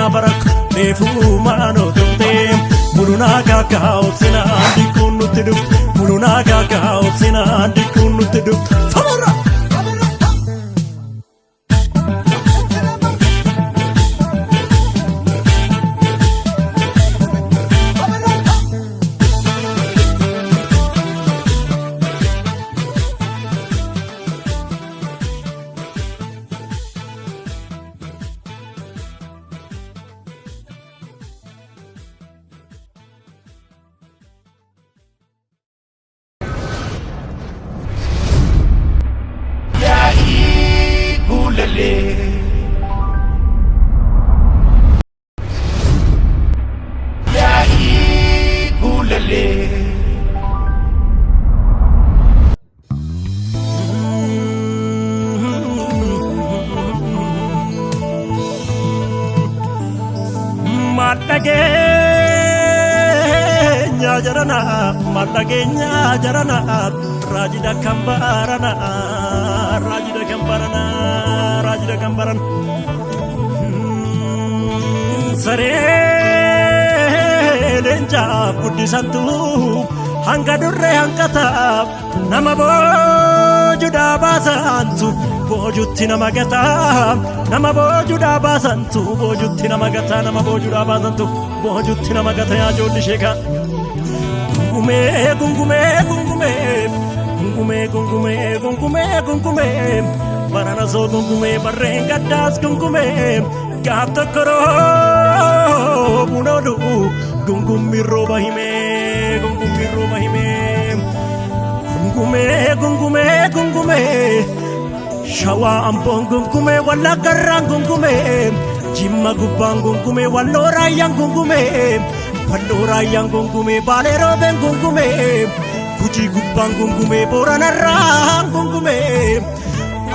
Baranaa barakko reefuu maanoo turtee mulunaa kaakaa obsinaa dikkuun nutti dhufte mulunaa kaakaa obsinaa dikkuun nutti dhufte. Famarra! Yaa'ii guulalee. Yaa'ii guulalee. Madhageenya jarana madhageenya jarana raajida kan barana raajida kan barana raajida kan barana saree leencaaf guddisantu hanga durree hanqataaf nama boojuudhaa baasantu boojutti nama gataa nama boojuudhaa baasantu boojutti nama gataa nama boojuudhaa baasantu boojutti nama gata yaa ijoolli sheekaa. Gungumee gungumee gungumee gungumee gungumee gungumee gungumee barana soo gungumee barreen gaddaas gungumee gaaf tokko roobuun oolu gungummi rooba himee gungummi rooba himee gungumee gungumee gungumee shawaa amboon gungumee wallaggarraan gungumee jimma gubbaan gungumee walloo raayyaan gungumee walloo raayyaan gungumee baalee roobeen gungumee gujii gubbaan gungumee booranarraan gungumee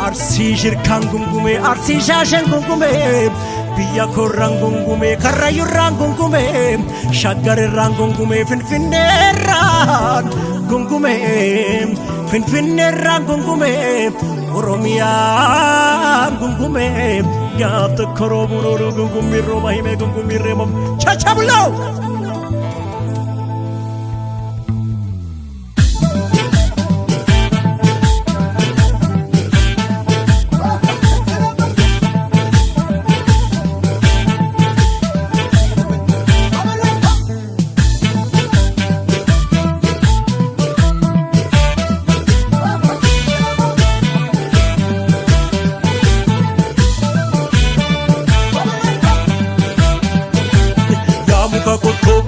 arsii shirkaan gungumee arsii shaashen gungumee biyya korraan gungumee karrayyurraan gungumee shaggarirraan gungumee finfinneerraan gungumee finfinneerraan gungumee oromiyaan gungumee gaaf tokko roobuun ooluu gungummiin rooba himee gungummiin reebam chachabuloo. Yaa muka kottoo,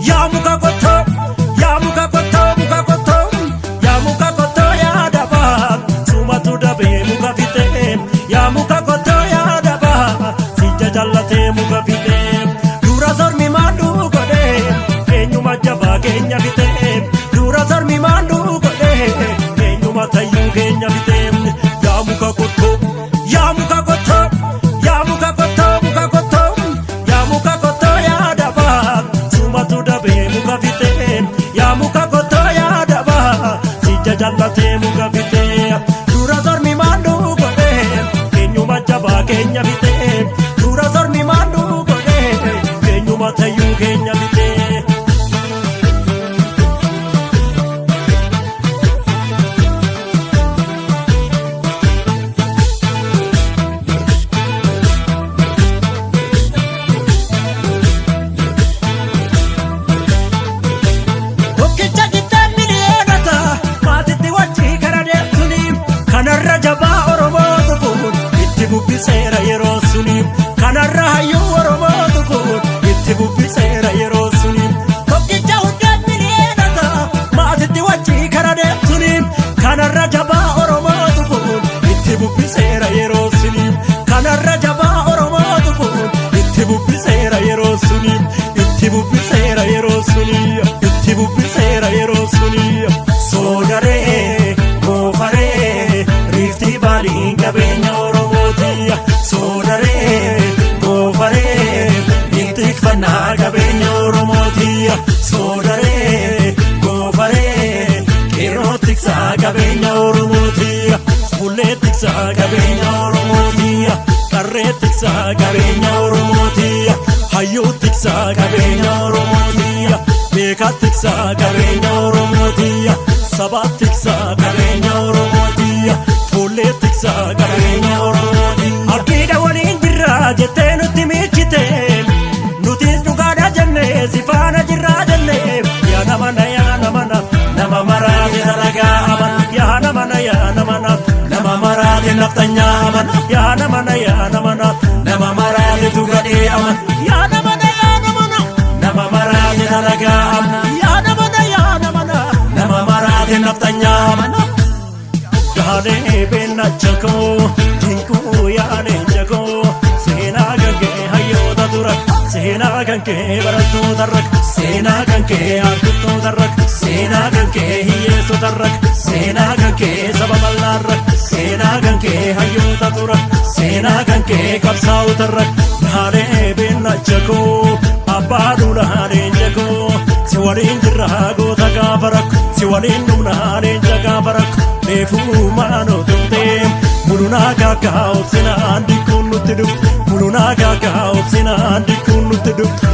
yaa muka kottoo, yaa muka kottoo, muka kottoo, yaa muka kottoo yaa dabaa, sumatu dabee muka fixee, yaa muka kottoo yaa dabaa, sija jallatee muka fixee, dura sormi maalluu godhee, eenyuma jabaa keenya fixee, dura sormi maalluu godhee, eenyuma tayyuu keenya fixee, yaa muka kottoo, yaa muka kottoo, yaa muka kottoo, muka kottoo. Yaa muka kottoo yaa dabaa sumatu dabee muka fixee yaa muka kottoo yaa dabaa sija jallatee muka fixee dura sormi maalluu godhee eenyuma jabaa keenya fixee dura sormi maalluu godhee eenyuma tayyuu keenya fixee. Tokkicha giddaan miliyoonata maatitti wajjii kara deemtuni kanarra jabaa Oromootu kun itti bubbiseera yeroo suni kanarra hayyuu Oromootu kun itti bubbiseera yeroo suni tokkicha hundaan miliyoonata maatitti wajjii kara deemtuni kanarra jabaa Oromootu kun itti bubbiseera yeroo suni kanarra jabaa Oromootu kun itti bubbiseera yeroo suni itti bubbiseera yeroo suni itti bubbiseera yeroo suni soodaree goofaree riiftii baaliin qabeenya Oromooti soodaree goofaree ittikfannaa qabeenya Oromooti soodaree goofaree qeerroo tiksaa qabeenya Oromooti fuullee tiksaa qabeenya Oromooti qarree tiksaa qabeenya Oromooti. Hayyuu tiksaa qabeenya Oromootiya, beekaa tiksaa qabeenya Oromootiya, sabaa tiksaa qabeenya Oromootiya, fuullee tiksaa qabeenya Oromootiya. Abdiidha waliin jirraa jettee nutti miichite, nutis dhugaadha jennee si faana jirraa jennee. Yaa nama na, yaa nama na, nama maraate dalagaa aman. Yaa nama na, yaa nama na, nama maraate naftanyaa aman. Yaa nama na, yaa nama na, nama maraate tugadhee aman. Yaa nama na, yaa nama na, nama maraate dalagaa aman. Yaa nama na, yaa nama na, nama maraate naftanyaa aman. Gaalee beennacha koo, dinkuu yaalee jakoo, seenaa kan kee hayyoota dura, seenaa kan kee barattoota rak, seenaa kan kee artistoota rak, seenaa kan kee hiyyeessota rak, seenaa kan kee saba bal'aa rak, seenaa kan kee hayyoota dura, seenaa kan kee qabsaa'ota rak. Gaalee beennacha koo, abbaa duulaa jakoo, si waliin jirraa goota gaafa rakko, si waliin dhumnaa leenca gaafa rakko. Reefuu maanoo turtee mulunaa kaakaa obsinaan dikkuun nutti dhuftu, mulunaa kaakaa obsinaan dikkuun nutti dhuftu.